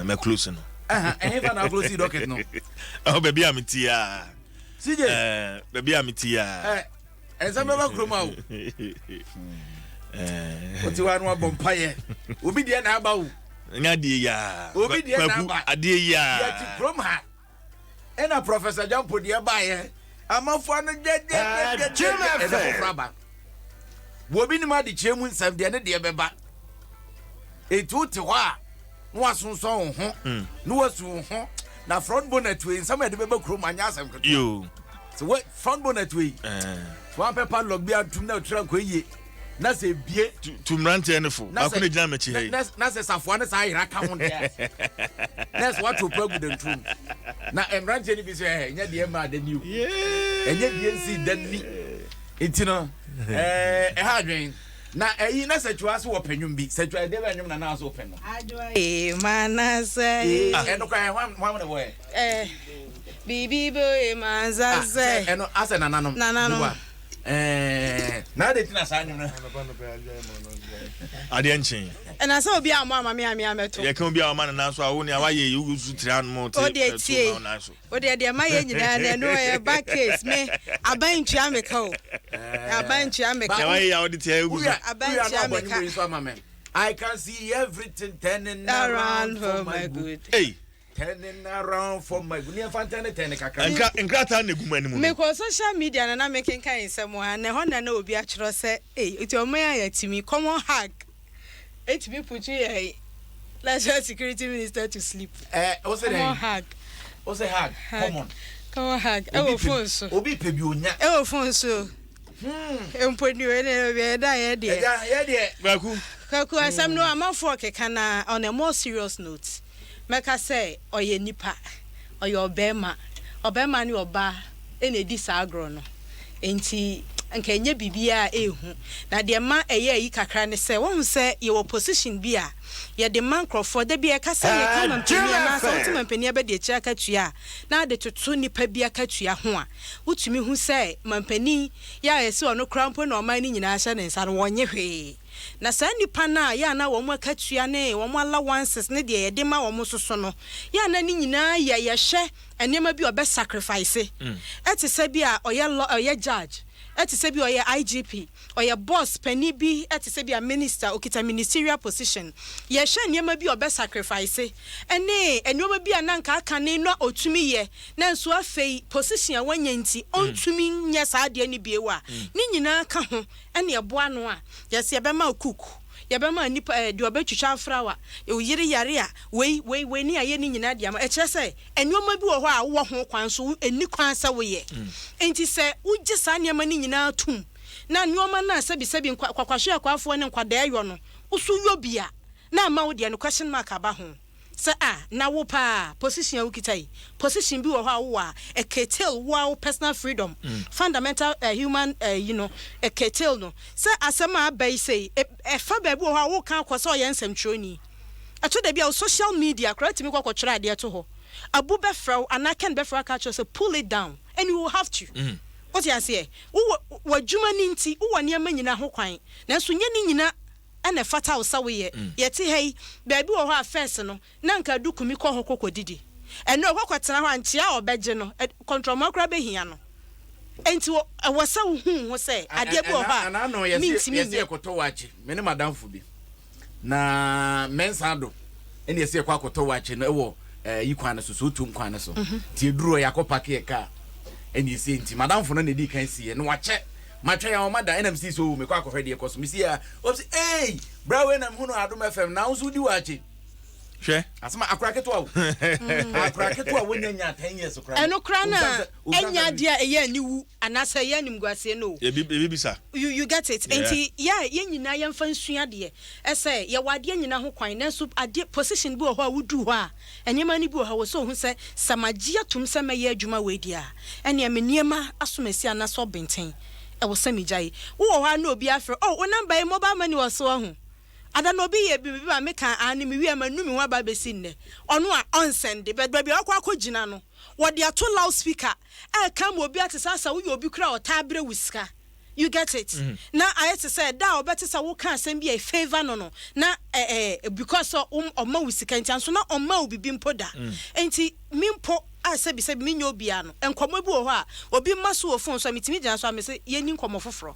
Mɛ close no. Ɛhefa na close docket no? Ɛhɔ baabi a mete a. CJ. Baabi a mete a. Ɛnsɛm bɛba kurom a o. Wote hɔ a na wabɔ mpayɛ. Obi deɛ na aba o. Ɛnyɛ adeɛ yi a. Obi deɛ na aba. Adeɛ yi a. Yɛte kurom ha. Ɛna Professor Gyampo deɛ baeɛ. Amanfoɔ no gyɛgyɛgyɛgyɛ. Ɛdɛ foforɔ aba. Obi nim adekyerɛ mu nsɛm deɛ ne deɛ bɛba. Enti wote hɔ a na wasonsɔn wo ho na wasu wo ho na front bonnet wei nsɛm a yɛde bɛba kurom anyɛ asɛm ketewa. Sɛ wo front bonnet wei sɛ wampɛ padlock bi antum na otura nkɔ yie na sɛ ebie. Tu mmeranteɛ no fo baako na gyina m'akyi ha yi. Na sɛ safoa no saa yera ka ho deɛ na sɛ wato po agu dantuom na mmeranteɛ no bi sɛ ɛnyɛ deɛ mmaa da ni o ɛnyɛ deɛ nsi da ni nti no ɛha adwene. Na ɛyi na sɛkyua so wɔpɛ nwom bi sɛkyua ɛdeɛ bɛ nwom na naa so wɔpɛ no. Adwoa ee manasɛ ee. Ɛno kora hwan hwan na wɔyɛ. Ɛɛ biribi bɛ ee manasɛ. Ɛno asɛ nananom. Nananom. Ɛɛ na adi ti na saa nwom no. Adeɛ nkyen. Ɛna sɛ obi ammɔ ama me a me a mɛto. Yɛka obi a ɔma ne nan so a wo nea wayɛ yi wo so tiri anom te ɛto ma wo nan so. Wo deɛ deɛ mayɛ nyinaa no ɛno ɛyɛ back case me aban ntua me ka o aban ntua me ka. Deɛ wayɛ yi a wode tia egu so. Aban ntua me ka. I can see everything turning around for my good. Hey. Turning around for my good. Nneɛma ntɛne tɛne kakra. Nka nkrataa na egu mu anim no. Mekɔ social media na na mekenkan nsɛm a na ɛhɔ na na obi atwerɛ sɛ ei nti ɔman a yɛatumi common hug. Etumi putu yɛn national security minister to sleep. Ɛ o se Common dɛn? hug. O se hug common. Common hug Obi ɛwɔ pɛ phone so. obi pɛ bi onya. Ɛwɔ phone so. Mpo ni o ɛna obi ɛda yɛ deɛ. Ɛgya yɛ deɛ. Kwaku. Kwaku asɛm no amanfoɔ keka na on a more serious note mɛka sɛ ɔyɛ nipa ɔyɛ ɔbɛɛma ɔbɛɛma ne ɔbaa na ɛdi saa agorɔ no Enti anka ɛnyɛ biribiara a ɛyɛ hu. Na deɛ ɛma ɛyɛ ayi kakra ne sɛ, woahu sɛ yɛwɔ position bi a yɛde ma nkorɔfoɔ. Da biara yɛka sɛ yɛka mampanin anaasɛ wote mampanin abadiakyire akatua a, na ade toto nnipa bi akatua ho a, wotumi hu sɛ mampanin yi a yɛse ɔno koraa mpo na ɔman no nyinaa hyɛ ne nsa no, wɔnnye hwee. Na saa nnipa no a yɛ a na wɔn akatua ne wɔn allowances ne deɛ yɛde ma wɔn soso no, yɛ a na ne nyinaa yɛ yɛhwɛ nneɛma bi a ɔbɛ sacrifice, ɛte sɛ bi a ɔyɛ law ɔyɛ judge, ɛte sɛ bi a ɔyɛ IGP, ɔyɛ boss panin bi ɛte sɛ bi a minister, ɔkita ministerial position. Yɛhwɛ nneɛma bi a ɔbɛ sacrifice ɛne nneɛma bi a na anka aka ne na ɔtumi yɛ nanso afei position a wanya nti ɔntumi nyɛ saa adeɛ no bio a, ne nyinaa ka ho ɛne ɛboa ano a yɛse yɛbɛma wo cook, yɛbɛma nipa ɛɛ deɛ ɔbɛtwitwa afrawa, wo yere yare a wei wei wei ne yɛayɛ ne nyinaa de ama. Ɛkyerɛ sɛ Nneɛma bi wɔ hɔ a wowɔ ho kwan nso ɛnni kwan sɛ woyɛ. Enti sɛ wogye saa nneɛma no nyinaa tom, na nneɛma no a sɛbisɛbi nkwa kwakwahweakwaafoɔ ne nkwadaa yɔ no, wo nso yɔ bi a, na ama wo deɛ no question mark aba ho sɛ ah, na wo paa, position a wokita yi, position bi wɔ hɔ a wowɔ a, ɛ curtail wo ara wo personal freedom, fundamental human yi no, ɛ curtail no. Sɛ asɛm a aba yi sei, ɛfa baabi wɔ hɔ a woka akɔ sɛ ɔyɛ nsɛmtwerɛni. Ɛtɔ da bi a wo social media koraa tumi kɔ kɔtwerɛ adeɛ to hɔ. Abu bɛfrɛ wo anaa Ken bɛfrɛ wo aka akyerɛ wo sɛ pull it down and you will have to. Wote aseɛ? Wowɔ w'adwuma no nti wowɔ nneɛma nyinaa ho kwan nanso nyɛ ne nyina na ɛfata wo sɛ woyɛ. Yɛte ha yi, baabi wɔ hɔ a first no na anka Adu Kumi kɔ hɔ kɔ kɔdidi. Ɛnnɛ ɔkɔ kɔtena hɔ a nkyea a ɔbɛgye no, kɔntrɔmmoa koraa bɛhia no. Enti ɛwɔ sɛ wohu wo ho sɛ adeɛ bi wɔ hɔ a mentumi Yɛse nyɛ. yɛkɔtɔ waakye, me ne m'adamfo bi. Na Mensah do ɛna yɛsɛ yɛkɔ akɔtɔ wakye no ɛwɔ ɛyi kwan no so Sootum kwan no so nti eduru hɔ yɛakɔ pake yɛ kaa ɛna yɛsɛ nti madamfo no na edi kan si yɛ na wakyɛ matwɛn a ɔma da ɛna mesi so mekɔ akɔhwɛ deɛ ɛkɔ so mesi a ɔsi ee bra wei na mehu no Adom FM na nso wodi wakye hwɛ asɛm akora ketewa o akora ketewa wonya nya 10 years kora ɛno kora na ɛnya adeɛ a ɛyɛ aniwu Anaasɛ ɛyɛ animguaseɛ no o. Yɛbɛbisa. You you get it? Yeah. Nti yɛ yɛn nyinaa yɛmfa nsua adeɛ. Ɛsɛ yɛwɔ adeɛ nyinaa ho kwan nanso adeɛ position bi wɔ hɔ a woduru hɔ a nneɛma no bi wɔ hɔ a ɛwɔ sɛ ohu sɛ sɛ magye atom sɛ mɛyɛ adwuma wei deɛ a ɛnneɛ me nneɛma asomasi anaasɛ ɔbenten ɛwɔ sɛ megyae. Wowɔ hɔ a na obi afrɛ oh wo number yi mobile money wɔ so wahu? Ada na obi yɛ biribi ma meka aane mewie a manu me ho aba abɛsi nnɛ. Ɔno a ɔnsɛnde but baabi a wakɔ akɔgyina no wɔde ato loud speaker. Ɛka ma obi ate saa sɛ woyɛ obi koraa a ɔtaa brɛ wo sika. You get it? Na ayɛ te sɛ da a ɔbɛte sɛ woka asɛm bi a favour no, na ɛɛ because sɛ ɔma wo sika nti anso na ɔma wo bibi mpo da. Nti mi mpo a sɛbi sɛbi mi nyɛ obiara no, nkɔmɔ bi wɔ hɔ a obi ma so wɔ phone so a, mitumi gyina so a mi sɛ yɛni nkɔmɔ foforɔ.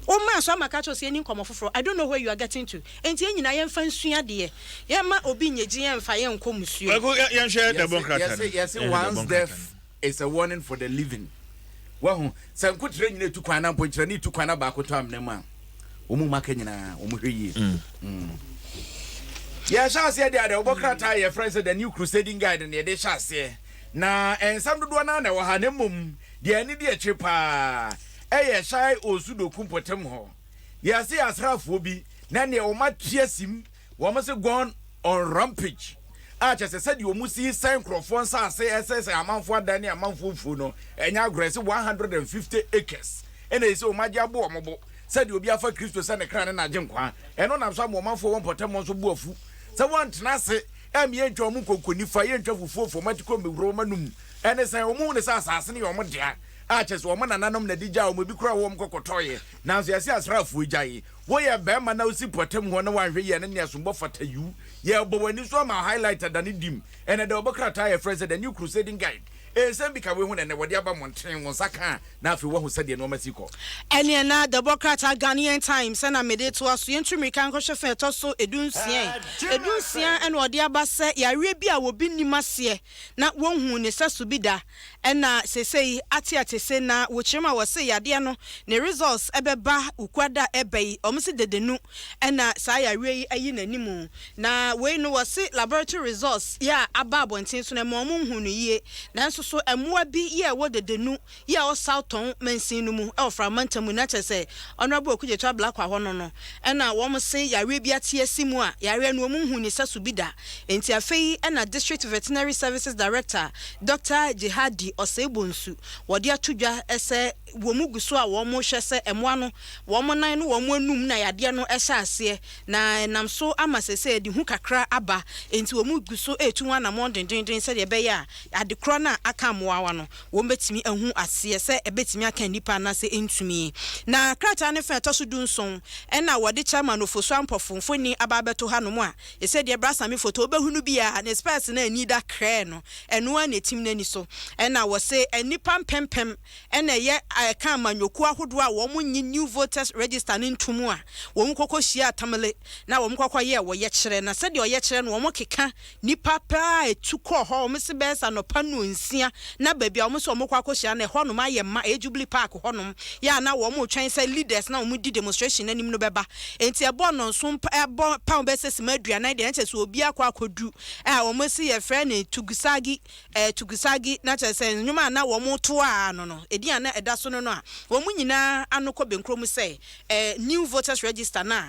Woma so ama ka kyerɛ sɛ yɛni nkɔmɔ foforɔ. I don't know where you are getting to. Nti yɛn nyinaa yɛmfa nsua deɛ, yɛma obi nyɛ gyi, yɛmfa yɛnkɔ musuo. Yɛnhwɛ dɛbɔ nkrataa no. Yɛsɛ one's death is a warning for the living. Wahu sɛ nkotere nyina etu kwan na mponkyerɛ ne etu kwan na baako tɔ amena mu a, wɔn mu maka nyinaa wɔn hwɛ yie. Yɛhyɛ aseɛ deɛ adeɛ wɔbɔ krataa yɛfrɛ sɛ The New Crusading Guide na yɛde hyɛ aseɛ, na nsɛm dodoɔ naa na ɛwɔ ha, na mmom deɛ ani di akyire paa ɛyɛ Shai Osudoku mpɔtam hɔ. Yɛse asraafoɔ bi na neɛ wɔn atua sim, wɔn se gone on rampage, a kyerɛ sɛ sɛdeɛ wɔn si sɛn nkurɔfoɔ nsaase, ɛsɛsɛ amanfoɔ adan ne amanfoɔ mfuo no, ɛnyɛ agorɔ. Ɛsɛ 150 acres ɛna ɛsɛ wɔn agye abo wɔn bo sɛdeɛ obi afa Kristo sɛ ne kra ne n'agye nkwa. Ɛno nam so ama ɔmanfoɔ wɔ mpɔtam nso bo afu sɛ wɔntena ase ɛm yɛntwa wɔn nkonko nifa, yɛntwa fufuo fam atikɔ mmɛwura wɔn anum. Ɛne sɛn wɔn hu ne sɛ asase no yɛ wɔn dea, a kyerɛ sɛ wɔn nananom na de gya wɔn, ebi kura wɔn kɔkɔtɔɔyɛ, nanso yɛsɛ asraafoɔ gya yi. Woyɛ bɛrima na wosi mpɔtam hɔ na wanhwɛ yie ne nea sombɔ fata yiw, yɛbɔ w'ani so ama highlight adane dim. Ɛnɛ dɛ wɔbɔ krataa yɛfrɛ sɛ The New Crusading Guide. Nsɛm bi ka wei ho na ɛnɛ wɔde aba mmɔnten, wɔn nsa ka na afei woahu sɛdeɛ nneɛma si kɔ. Ɛneɛ na dɛbɔ krataa Ghanaian Times ɛna mede toa so. Yɛntu mmirika nkɔhwɛ fɛ ɛtɔ so 16. 16 ɛna ɔde aba sɛ yareɛ bi a wɔbi nim aseɛ na wɔnhu ne sɛ so bi da, ɛna seesei ate ate se na wɔkyerɛ mu a wɔse yadeɛ no ne results ɛbɛba Wukuada ɛbɛ yi. Ɔmo se dedenu ɛna saa yareɛ yi ayi n'anim, na wei no wɔse laboratory results yɛ a aba abɔnten so no ɛma ɔmo nhu no yie. Nanso so mmoa bi yɛ ɛwɔ Dedenu yɛ a ɛwɔ South Tongu mansin no mu ɛwɔ Framantam mu, na kyerɛ sɛ Honourable Okudzeto Ablakwa hɔ no, ɛna wɔn se yareɛ bi ate asi mu a yareɛ no wɔn nhu ne sɛ so bi da. Nti afei ɛna District Veterinary Services Director, Dr Jihadi Ɔsɛebonsu, wɔde ato dwa sɛ wɔn mu gu so a wɔn hwɛ sɛ mmoa no wɔn nan no wɔn anum na yadeɛ no ɛhyɛ aseɛ, na ɛnam so ama sɛ ɛde hu kakra aba. Nti wɔn mu gu so etu wɔn anamɔn dendenden sɛdeɛ ɛbɛyɛ a adekorɔ no a aka mmoawa no, wɔn bɛtumi ahu aseɛ sɛ ɛbɛtumi aka nnipa anaasɛ ntumi. Na krataa no fɛn ɛtɔ so 17 ɛna wɔde Chairman Ofosu Ampɔfo mfoni aba abɛto hanom a yɛsɛ deɛ brasame foto wobɛhunu bi a ne specs no ani da krɛɛ no, ɛno a na ɛtim n'ani so. Ɛna wɔse nnipa mpempem ɛna ɛyɛ ɛka amanyɔkuo ahodoɔ a wɔn nye new voters register no ntom a wɔn kɔkɔ hyia Tamale na wɔn kɔkɔ yɛ wɔyɛ kyerɛ. Na sɛdeɛ ɔyɛ kyerɛ no, wɔn keka nipa paa etu kɔɔ hɔ. Wɔn si bɛyɛ sɛ anɔpa 6 na baabi a wɔn sɛ wɔn kɔ akɔhyia no, ɛhɔnom ayɛ ma ɛyɛ Jubilee Park hɔnom yɛ a na wɔn retwɛn sɛ leaders na wɔn di demonstration n'anim no bɛba. Nti ɛbɔ 7, ɛbɔ pound bɛyɛ sɛ sima 40 deɛ, ɛkyɛ sɛ obi akɔ akɔdu a wɔn si yɛfrɛ no Tugusagi, Tugusagi, na kyerɛ sɛ nnwom a na wɔn to a no edi a na ɛda so no a wɔn nyinaa ano kɔ benkurom sɛ new voters register na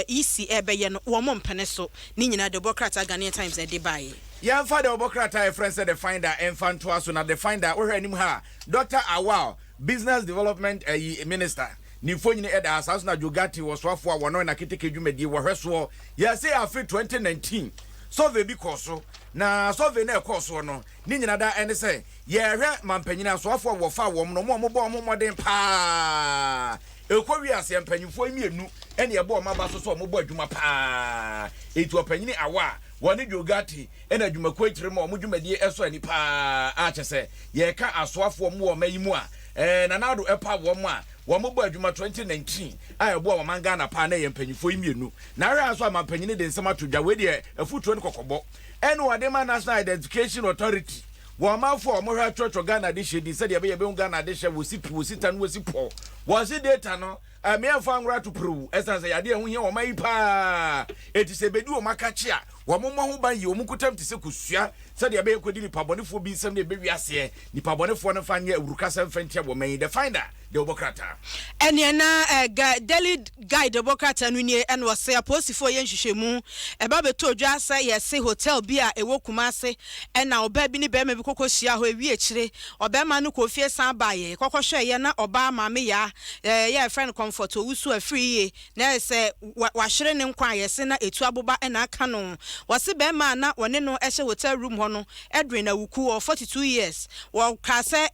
EC ɛbɛyɛ no, wɔn mpene so. Ne nyinaa de bɔ krataa Ghanaian Times na ɛde baeɛ. Yɛmfa deɛ ɔbɔ krataa yɛfrɛ sɛ The Finder ɛmfa ntoa so. Na The Finder, wohwɛ anim ha a, Dr Awal, Business Development ayi minister, ne mfonyini ɛda ha. Saa so na Joe Ghartey wɔ soafoɔ a wɔno na keteke dwumadie wɔhwɛ soɔ. Yɛse afe 2019 survey bi kɔɔ so, na survey no ɛkɔɔ soɔ no ne nyina da ɛne sɛ yɛhwɛ mampanyini asoafoɔ a wɔfa wɔm no, ɔmo a wɔbɔ ɔmo mmɔden paa ɛkɔ wiase. Mpanyinfoɔ mmienu ɛne ɛbɔ ɔmo aba so sɛ ɔmo bɔ adwuma paa. Eti ɔpanyini awa a wɔne Joe Ghartey ɛna adwumakuo akyire mu a ɔmo dwumadie ɛsɔ ani paa, a kyɛ sɛ yɛka asoafoɔ mu wɔ ɔma yi mu a Nana Addo ɛpa wɔn a wɔn bɔ adwuma 2019 a ɛboa wɔn man Ghana paa, na ɛyɛ mpanyinfoɔ yi mmienu. Na ahwɛ nso amampanyini de nsɛm ato dwa. Wei deɛ afutuo ne kɔkɔbɔ ɛne wɔde ma National Identification Authority, wɔn amanfoɔ a wɔhwɛ atwerɛtwerɛ Ghana de hyɛ din sɛdeɛ ɛbɛyɛ ɛbɛhu Ghana de hyɛ wɔsi pi, wɔsi ta no, wɔsi pɔ. Wɔsi data no mmeɛmfa nwora to pirew, ɛsiane sɛ yadeɛ ɛho hia wɔn ayi paa. Eti sɛ ebedi wɔn akakye a, wɔn mmɔ ho ban yie, wɔn nkutam te sɛ kosua, sɛdeɛ ɛbɛyɛ kɔdi nipa bɔnefoɔ bi nsɛm na ɛbɛwi aseɛ, nipa bɔnefoɔ no fa nyɛ awurukasɛm mfa ntia wɔn ayi. The Finder deɛ wɔbɔ krataa. Ɛneɛ na Daily Guide bɔ krataa no nie. Ɛna ɔsɛ apolisifoɔ yɛ nhwehwɛmu ɛba bɛtɔ dwa sɛ yɛse hotel bi a ɛwɔ Kumase ɛna ɔbaa bi ne bɛrima bi kɔkɔ hyia hɔ. Ewi akyire ɔbɛrima no kɔ fie san baeɛ kɔkɔhwɛeɛ na ɔbaa maame yaa. Yɛ a yɛfrɛ no Comfort Owusu afiri yie na ɛyɛ sɛ wahwere ne nkwa a yɛse na ɛtu aboba na aka no. Wɔse bɛrima a na wɔne no hyɛ hotel room hɔ no Edwin Awuku, ɔwɔ 42 years. Wɔkaa sɛ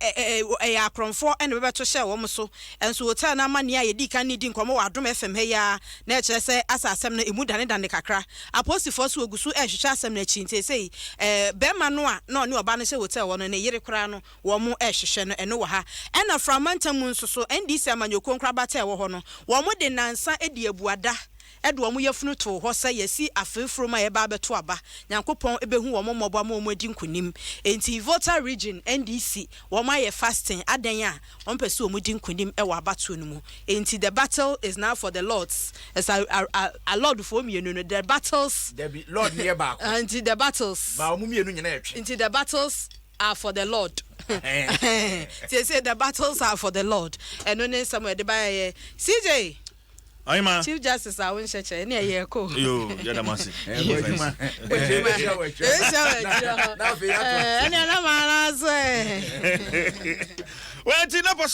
ɛyɛ akorɔmfoɔ na bɛbɛto hyɛɛ wɔn so. Nso hotel no amanneɛ a yɛdii kan ne dii nkɔmmɔ wɔ Adom FM ha yi ara na ɛkyerɛ sɛ asɛ asɛm no ɛmu danedane kakra. Apolisifoɔ nso wɔgu so rehwehwɛ asɛm no akyi nti seesei bɛrima no a na ɔne ɔbaa no hyɛ hotel hɔ no ne yere koraa no Wɔrehwehwɛ no, ɛno wɔ ha. Ɛna Fra mantam mu nso so, NDC amanyɔkuo nkorabata a ɛwɔ hɔ no, wɔde nnansa dii abuada de wɔn yafunu too hɔ sɛ yɛasi afe foforɔ mu a yɛreba abɛto aba. Nyankopɔn bɛhu wɔn mmɔbɔ ama wɔn adi nkunim. Enti Volta Region NDC, wɔn ayɛ fasting, adɛn a wɔn pɛ sɛ wɔn di nkunim wɔ abatoɔ no mu. Enti the battle is now for the Lords. Ɛsɛ a, a, a, Lordfoɔ mmienu no, the battles. Dabi, Lord no yɛ baako. Enti the battles. Ba wɔn mmienu nyinaa ɛtwe. Nti the battles are for the Lord. Seesei the battles are for the Lord. Ɛno ne nsɛm a yɛde baeɛ. CJ. Ɔhema. Chief Justice a wonhyɛ kyɛ ɛne ɛyɛ ɛkɔ. Yo, yɛda mo ase. Ɛnhyɛ wɔ akyire hɔ. Ɛne ɛna maa no so ɛ. Wɔn ti na pɔso.